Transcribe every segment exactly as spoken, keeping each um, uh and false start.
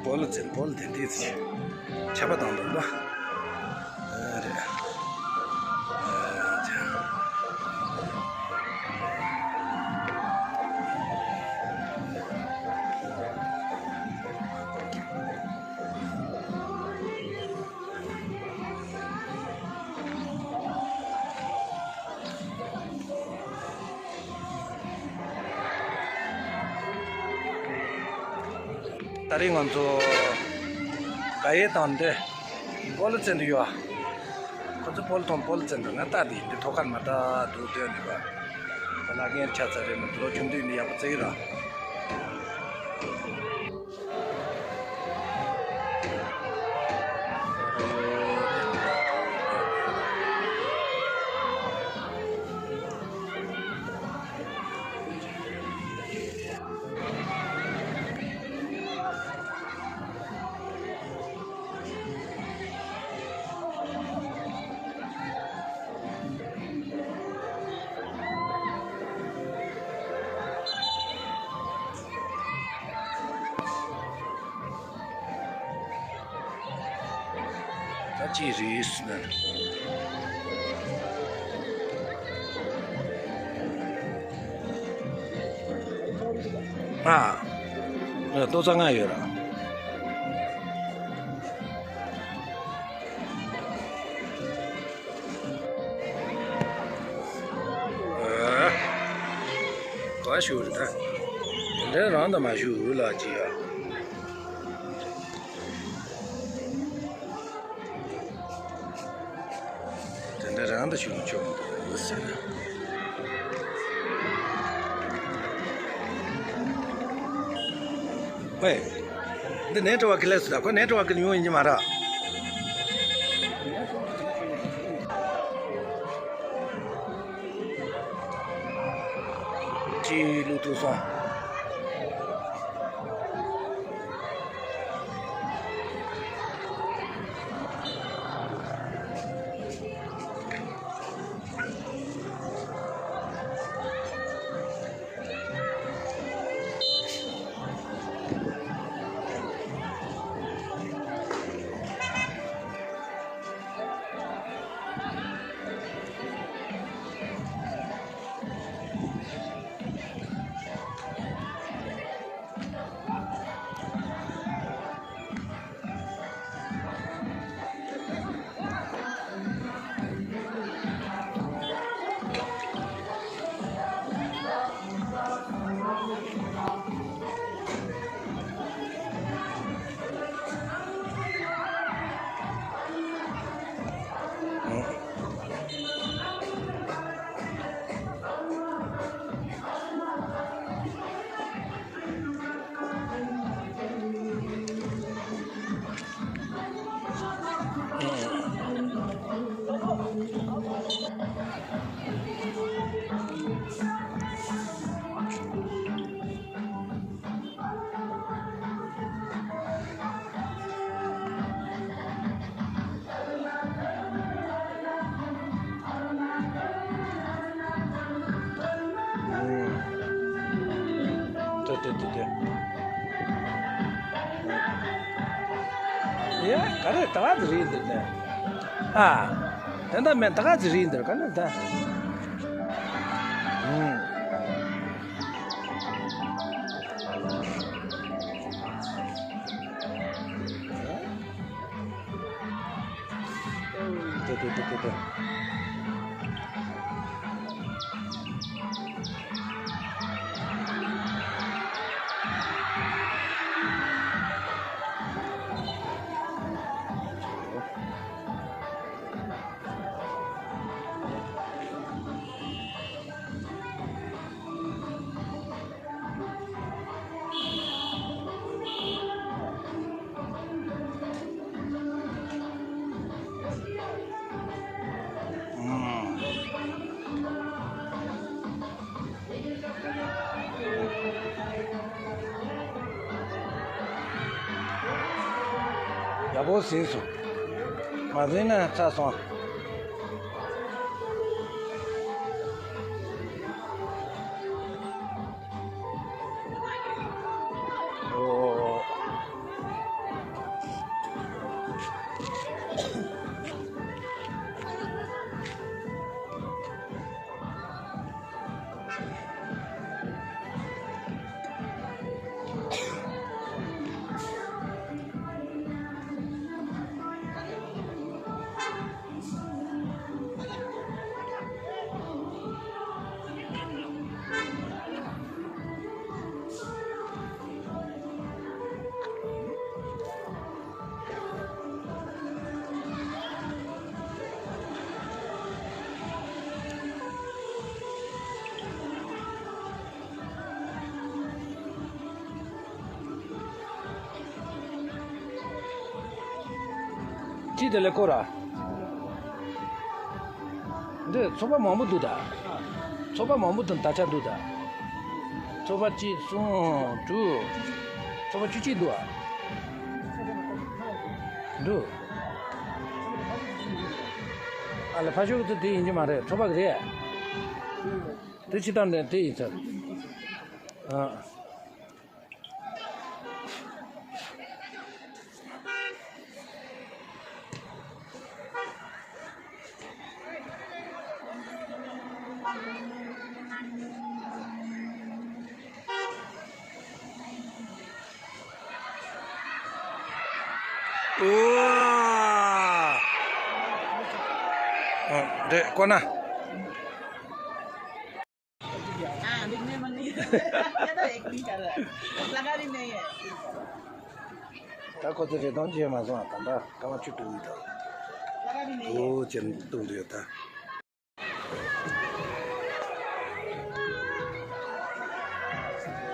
སྤོ་ལོ་ཚན་སྤོ་ལོ་དེ་འདྲས་ཆད་པ་དང་འདུག་པ། ཨ་རེད། ཨ་ཅག་ད་རེས་ང་ཚོ་ག་ཡེ་དང་འདི་སྤོ་ལོ་ཚན་དུ་ཡོད། ཁོ་ཚོ་སྤོ་ལོ་དང་སྤོ་ལོ་ཚན་དུ་ང་ལྟ་དེ་འདི་ཐོག་ཁར་མ་ལྟ་འདུག་སྟོན་འདུག་པ། ལ་རྒན་ཆ་ཚ་རེད་མ་འདི་ལོ་ཆུང་དུས་ནི་ཡག་པོ་བརྩེགས་ར། ད་ཅི་རེད་ཟེར་ན། ཨ། ཨ་ཏོག་ཙམ་ང་ཡོད་ར། ཨ། ག་ཞུ་རེད་ད། དེ་འདྲ་རང་དང་མ་ཞུ་ལ་ཅི་ཡ། དེ་འདྲ་རང་དང་ཞུ་ཆོག་མི་འདུག་ཟེར། ཝེ། འདི་ནེ་ཊི་ཝརཀ་ལས་སུ་ད་ཁོ་ནེ་ཊི་ཝརཀ་ཉུང་ཡིན་གྱི་མ་རེད། ཅི་ལུག་ཐུག་སོང་། ཏེ་ཏེ་ཏེ་ཏེ། ཡ། ག་རེ་ད་ག་ཟིག་རེད་འདུག་ནས། ཨ། དེ་འདྲ་མེད་ད་ག་ཟིག་རེད་འདུག་ག་ནས་ད། ཨུམ། ཏེ་ཏེ་ཏེ་ཏེ་ཏེ། ཡག་པོ་ཟིན་སོང་། མ་ཟིན་ན་ཚར་སོང་། ཨོ། ཅི་དེ་ལས་སྐོར་ར། འདི་ཚོགས་པ་མང་པོ་འདུག་ད། ཚོགས་པ་མང་པོ་དང་ད་ཆ་འདུག་ད། ཚོགས་པ་གཅིག་གསུམ་དྲུག་ཚོགས་པ་བཅུ་གཅིག་འདུག་ཨ། འདུག་ཨ་ལ་ཕ་ཤོག་ཚོ་དེ་ཡིན་གྱི་མ་རེད། ཚོགས་པ་རེད། དེ་ཕྱི་དང་དེ་ཡིན་ཚར། ཨ། ཨོ། ཨ། རེད་ཀོ་ན། ད་ཁོ་ཚོ་རེ་སྟོང་བྱས་མ་སོང་ཨ། ད་ལྟ་སྐར་མ་བཅུ་དྲུག་ཡིན་ད། ཨོ་ཅེ་གཏོང་དུ་ཡོད་ད།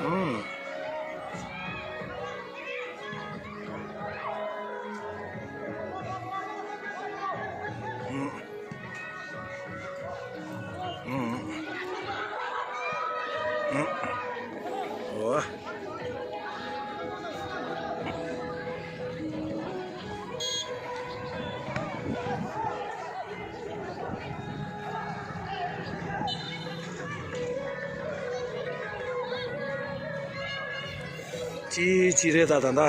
ཨུམ། ཨུམ། ཨུམ། ཨུམ། ཨོ། ཅི་ཅི་རེད་ད་ད་ད།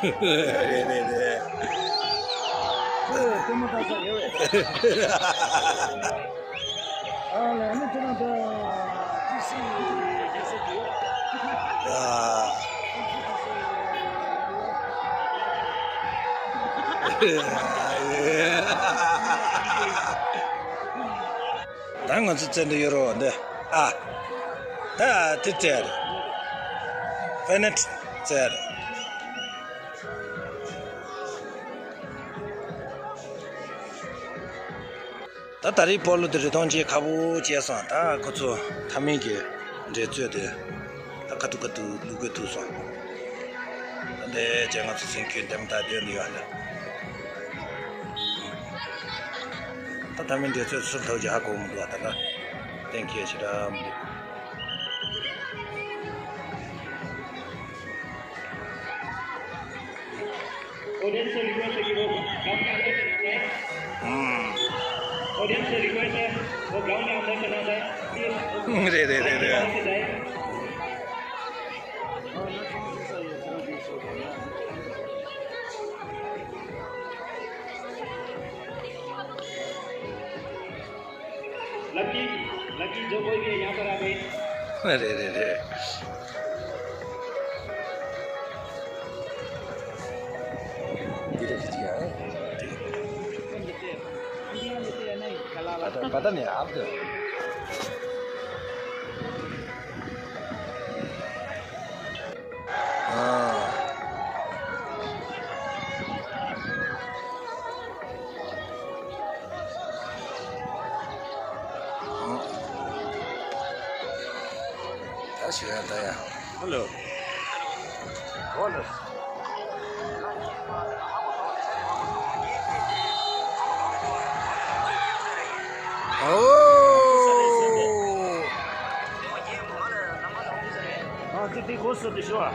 རེད་རེད་རེད། ད་ང་ཚོ་བཙལ་འདོད་ཡོད་རོགས་འདི། ཨ། ད་དེ་བཙལ། ཕེ་ནེ་ཊི་བཙལ། ད་ད་རེས་སྤོ་ལོ་དེ་རི་ཐོང་ཅན་ཁ་པོ་བྱས་སོང་། ད་ཁོ་ཚོ་མཐའ་མའི་གི་འགྲན་རྩོད་དེ་ད་ཁ་ཐུག་ཁ་ཐུག་ལུག་གུ་ཐུག་སོང་། ད་འདི་བྱས་ང་ཚོ་སེམས་ཁུར་ལྡན་པ་ད་སྡོད་འདི་ཡོད་ལ། ད་མཐའ་མའི་འགྲན་རྩོད་སུ་ཐོབ་ཀྱི་ཧ་གོ་མི་འདུག་བ། ད་ད་གཏན་འཁེལ་ཞེ་དྲག་མི་འདུག Audience से रिक्वेस्ट है कि वो ग्राउंड के अंदर चले जाएं। हम्म। Audience से रिक्वेस्ट है, वो ग्राउंड के अंदर चला जाए। प्लीज। रे, रे, रे, रे। ग्राउंड के बाहर से जाए। लकी, लकी जो कोई भी है, यहाँ पर आ गए। अरे, अरे, अरे। धीरे खींच गया है। ठीक है। पता, पता नहीं, आप तो। ཨ། ད་ཞུ་ཡ་ད་ཡ། ཧེ་ལོ། ཧེ་ལོ། ཨོ། ཨ་ཙི་ཏི་གོ་སོ་ཏི་ཤོ་ཨ།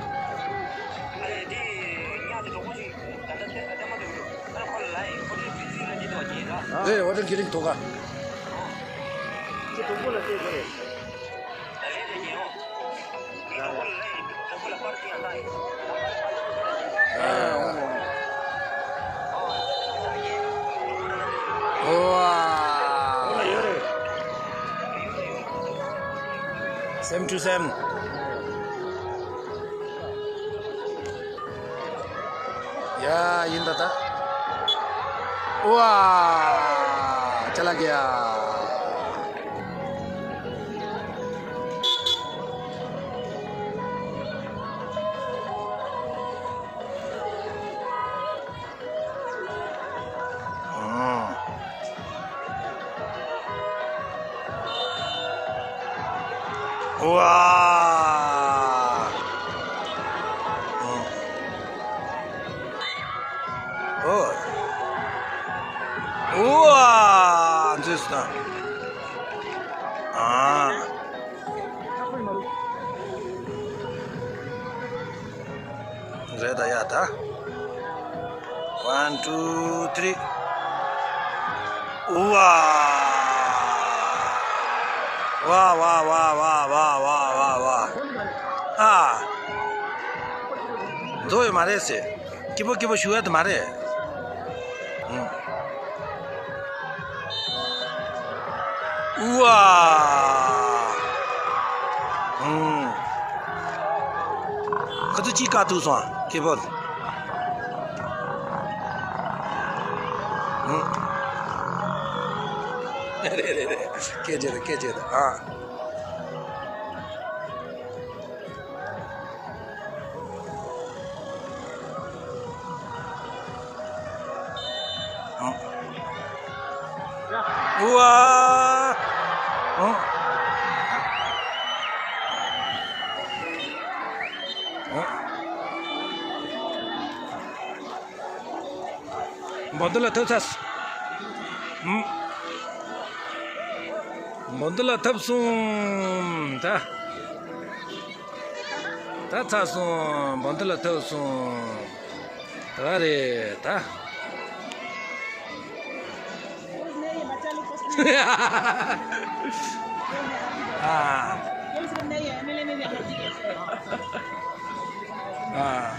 རེད། ཝ་ཊར་གི་རིང་ཐོག་ག་ཅི་དུག་པོ་ལ་ཏི་གོ་རེད། ཨོ། Seven two seven. ཡ། ཡིན་ད་ད། ཝ། ཅ་ལག་གི་ཡ། ཝ། ཨོ། ཝ། འཛུལ་སོང་། ཨ། རེད་ད་ཡ་ད། One, two, three. ཝ། ཝ་ཝ་ཝ་ཝ། ཨ། འགྲོ་ཡོད་མ་རེད་ཟེར། སྐྱིད་པོ་སྐྱིད་པོ་ཞུ་ཡ་དེ་མ་རེད། ཨུམ། ཝ། ཨུམ། ཁ་ཐུག་ཅིག་བཀག་ཐུག་སོང་ཨ། སྐྱིད་པོ། ཨུམ། རེད་རེད་རེད། སྐད་ཆ་རེད། སྐད་ཆ་རེད་ཨ། ཨུ་ཨ། ཨ། ཨ། འབོ་འདི་ལ་ཐུག་ཚར། ཨུམ། འབོ་འདི་ལ་ཐུག་སོང་ད། ད་ཚར་སོང་། འབོ་འདི་ལ་ཐུག་སོང་། ད་རེད་ད། ཨ། ཨ།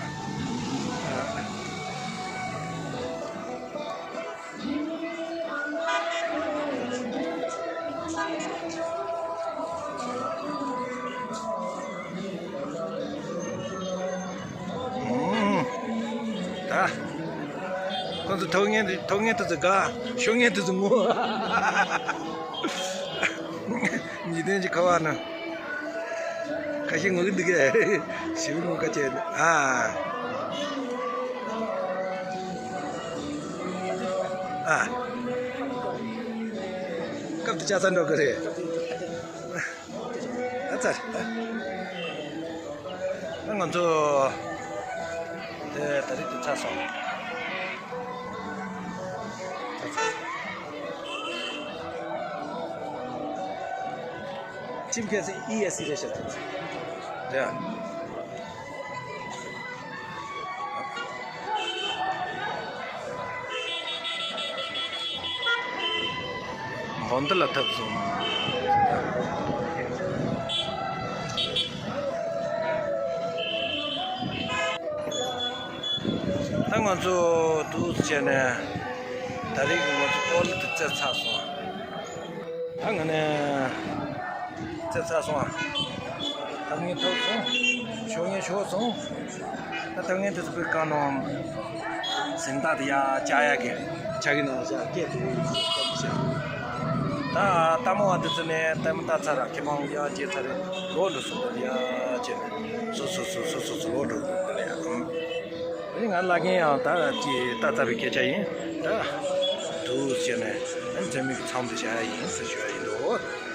ད། ཁོང་ཚོ་ཐོབ་མཁན་དེ། ཐོབ་མཁན་དེ་ཚོ་དགའ། ཤོར་མཁན་དེ་ཚོ་ངུ། འཇིག་རྟེན་གྱི་ཁ་བ་ན། ཁ་ཤས་ངུ་གི་འདུག་གས། ཞེ་པོ་ངུ་ཁ་ཆེ། ཨ། ཨ། སྐབས་དེ་ལྕགས་ཚ་འགྲོ་གི་རེད། ཨ་ཙི། ད་ང་ཚོ་དེ་ད་རེས་དེ་ཚར་སོང་། ཁྱིམ་ཁ་སང་ཨི་ཨེ་སི་རེད་ཤག་དེ། དེ། འབོ་འདི་ལ་ཐུག་སོང་། ད་ང་ཚོ་འདུག་སེ་བྱས་ནས། ད་རེས་ཀྱི་ང་ཚོ་ཨོ་ལི་དེ་རྩེ་ཚར་སོང་། ད་ང་ནས་རྩེ་ཚར་སོང་ཨ། ཐོབ་མཁན་ཐོབ་སོང་། ཤོར་མཁན་ཤོར་སོང་། ད་ཐོབ་མཁན་དེ་ཚོ་པའི་བཀའ་གནང་། གཟེངས་རྟགས་དེ་ཡར་བཅག་ཡག་གི་ཆ་གི་ནང་བཞག་སྐད་དེ་ཡིན་ཟེར་བཤད། ད་ལྟད་མོ་བ་དེ་ཚོ་ནས་ལྟད་མོ་ལྟ་ཚར་ར། ཁེ་ཕང་ཡར་སྐྱེས་ཚར་རེད། ལོག་འགྲོ་སོང་། ད་ཡར་བྱས་ནས་སོ་སོ་སོ་སོ་སོ་སོ་ལོག་འགྲོ་དགོས་ཀྱི་རེད་ཨ། ཨ་ནི་ང་བླ་རྒན་ཡང་ད་ཅིག་ལྟ་ཚར་བའི་སྐད་ཆ་ཡིན། ད་འདུག་ཟེར་ནས་ཨ་ནི་མཚན་མོའི་མཚམས་དེ་བཞག་ཡ་ཡིན་ཟེར་ཞུ་ཡ་ཡིན་འདུག།